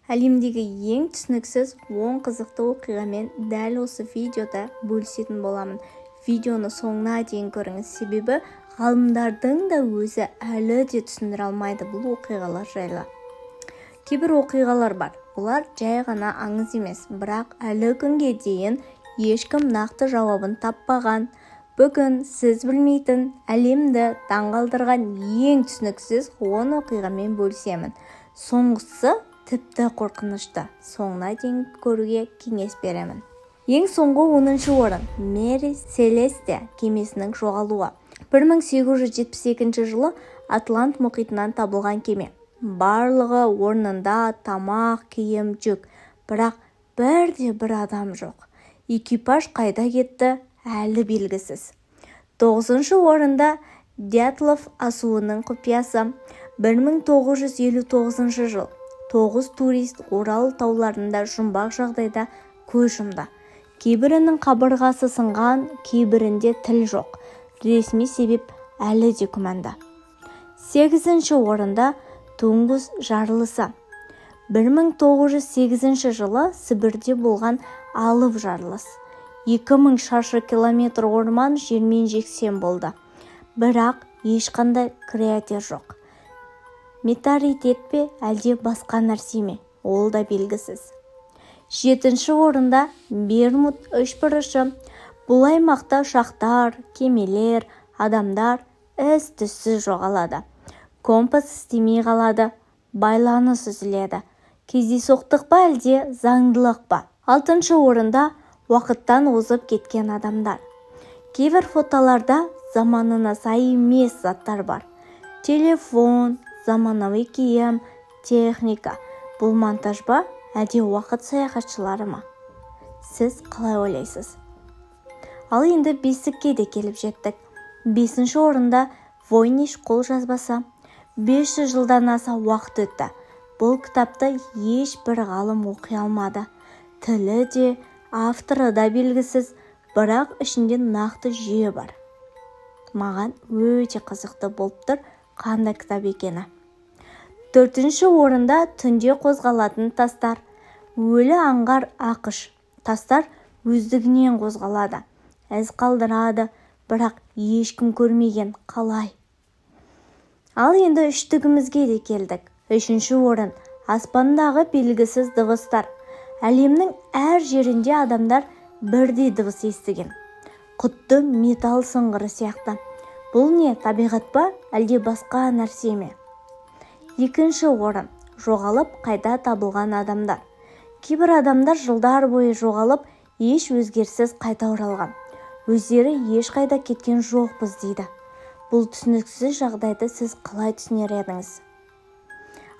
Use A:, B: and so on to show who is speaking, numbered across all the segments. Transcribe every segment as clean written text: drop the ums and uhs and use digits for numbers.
A: Әлемдегі ең түсініксіз 10 қызықты оқиғамен дәл осы видеода бөлісетін боламын. Видеоны соңына дейін көріңіз, себебі ғалымдардың да өзі әлі де түсіндіре алмайды бұл оқиғалар жайлы. Кейбір оқиғалар бар, олар жай ғана аңыз емес, бірақ әлі күнге дейін ешкім нақты жауабын таппаған. Бүгін сіз білмейтін, әлемді таңғалдырған ең түсініксіз 10 оқиғамен бөлісемін. Соңғысы тіпті қорқынышты, соңына дейін көруге кеңес беремін. Ең соңғы 10-шы орын: Мэри Селесте кемесінің жоғалуы. 1872 жылы Атлант мұхитынан табылған кеме. Барлығы орнында: тамақ, киім, жүк, бірақ бірде бір адам жоқ. Экипаж қайда кетті, әлі белгісіз. Тоғызыншы орында: Дятлов асуының құпиясы. 1959 жыл, тоғыз турист Орал тауларында жұмбақ жағдайда көз жұмды. Кейбірінің қабырғасы сынған, кейбірінде тіл жоқ. Ресми себеп әлі де күмәнді. Сегізінші орында: Тунгус жарылысы. 1908 жылы Сібірде болған алып жарылыс. 2000 шаршы километр орман жермен жексен болды, бірақ ешқандай кратер жоқ. Метеорит пе, әлде басқа нәрсе ме, ол да белгісіз. Жетінші орында: Бермуд үшбұрышы. Бұл аймақта ұшақтар, кемелер, адамдар із-түзсіз жоғалады. Компас істемей қалады, байланыс үзіледі. Кездейсоқтық па, әлде заңдылық па? Алтыншы орында: уақыттан озып кеткен адамдар. Кейбір фотоларда заманына сай емес заттар бар: телефон, заманауи киім, техника. Бұл монтаж ба, әлде уақыт саяхатшылары ма? Сіз қалай ойлайсыз? Ал енді бестікке де келіп жеттік. Бесінші орында: Войнич қолжазбасы. 500 жылдан аса уақыт өтті, бұл кітапты ешбір ғалым оқи алмады. Тілі де, авторы да белгісіз, бірақ ішінде нақты жүйе бар. Маған өте қызықты болып тұр, қандай кітап екені. Төртінші орында: түнде қозғалатын тастар. Өлі аңғар, АҚШ. Тастар өздігінен қозғалады, із қалдырады, бірақ ешкім көрмеген. Қалай? Ал енді үштігімізге де келдік. Үшінші орын: аспандағы белгісіз дыбыстар. Әлемнің әр жерінде адамдар бірдей дыбыс естіген, құдды металл сыңғыры сияқты. Бұл не, табиғат па, әлде басқа нәрсе ме? Екінші орын: жоғалып, қайта табылған адамдар. Кейбір адамдар жылдар бойы жоғалып, еш өзгеріссіз қайта оралған. Өздері ешқайда кеткен жоқпыз дейді. Бұл түсініксіз жағдайды сіз қалай түсінер едіңіз?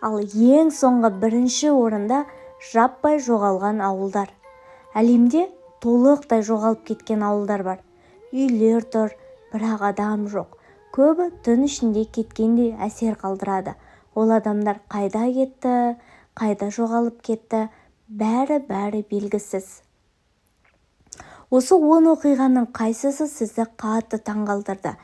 A: Ал ең соңғы бірінші орында: жаппай жоғалған ауылдар. Әлемде толықтай жоғалып кеткен ауылдар бар. Үйлер тұр, бірақ адам жоқ. Көбі түн ішінде кеткендей әсер қалдырады. Ол адамдар қайда кетті, қайда жоғалып кетті, бәрі-бәрі белгісіз. Осы 10 оқиғаның қайсысы сізді қатты таңғалдырды?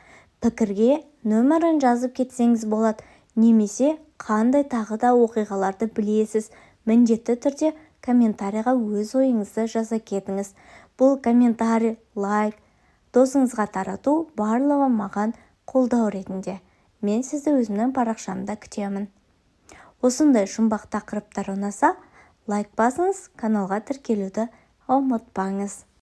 A: Пікірге нөмірін жазып кетсеңіз болады немесе қандай тағы да оқиғаларды білесіз, міндетті түрде комментарийға өз ойыңызды жаза кетіңіз. Бұл комментарий, лайк, досыңызға тарату, барлығы маған қолдау ретінде. Мен сізді өзімнің парақшамда күтемін. Осындай жұмбақ тақырыптар ұнаса, лайк басыңыз, каналға тіркелуді ұмытпаңыз.